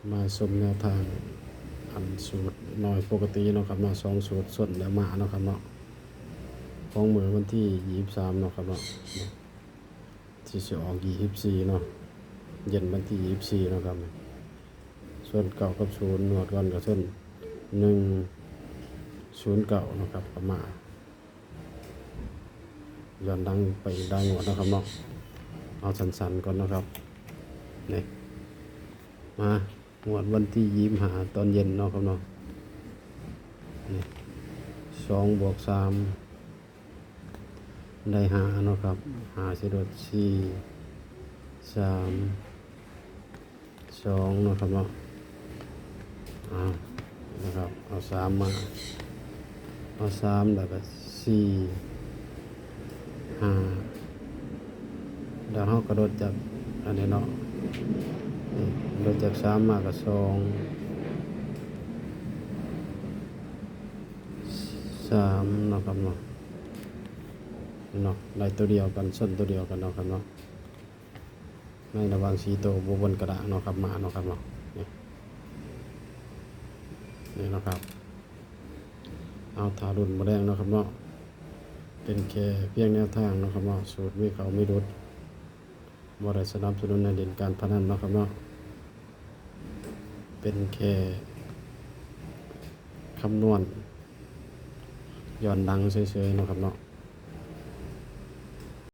ມາຊົມແນວທາງ ອັນສູດໜ່ວຍປົກກະຕິເນາະຄັບເນາະ, ສອງສູດຊົນແລ້ວມາເນາະຄັບເນາະ, ຂອງມື້ວັນທີຊາວສາມເນາະຄັບເນາະ, ທີ່ຊິອອກຊາວສີ່ເນາະ, ເຢັນວັນທີຊາວສີ່ເນາະຄັບ. ສ່ວນເກົ້າກັບສູນ ງວດກ່ອນກໍຊົນໜຶ່ງສູນເກົ້າເນາະຄັບ, ກໍມາ ຍ້ອນຫຼັງໄປອີກຫຼາຍງວດເນາະຄັບເນາະ. ເອົາສັ້ນໆກ່ອນເນາະຄັບ. ນີ້ ມາ ງວດວັນທີຊາວຫ້າຕອນເຢັນເນາະຄັບເນາະ. ນີ້ ສອງບວກສາມໄດ້ຫ້າເນາະຄັບ, ຫ້າຊິເປັນສີ່ ສາມ ສອງເນາະຄັບເນາະ. ເອົາ ເອົາສາມມາ, ເອົາສາມ ແລ້ວກໍສີ່ ຫ້າ ແລ້ວເຮົາກະໂດດຈາກອັນນີ້ເນາະ, ນີ້ ໂດດຈາກສາມມາກໍສອງ ສາມເນາະຄັບເນາະ. ເນາະ ໄດ້ຕົວດຽວກັນ ຊົນຕົວດຽວກັນເນາະຄັບເນາະ. ໃນລະຫວ່າງສີ່ໂຕບໍ່ບົນກະດາງເນາະຄັບ, ມາເນາະຄັບເນາະ. ນີ້ ນີ້ເນາະຄັບ, ເອົາ ຖ້າລຸ້ນມື້ແລງເນາະຄັບເນາະ. ເປັນແຄ່ພຽງແນວທາງເນາະຄັບເນາະ, ສູດມີເຂົ້າມີຫຼຸດ, ບໍ່ໄດ້ສະໜັບສະໜູນໃຫ້ຫຼິ້ນການພະນັນເນາະຄັບເນາະ, ເປັນແຄ່ຄຳນວນຍ້ອນຫຼັງເສີຍໆເນາະຄັບເນາະ.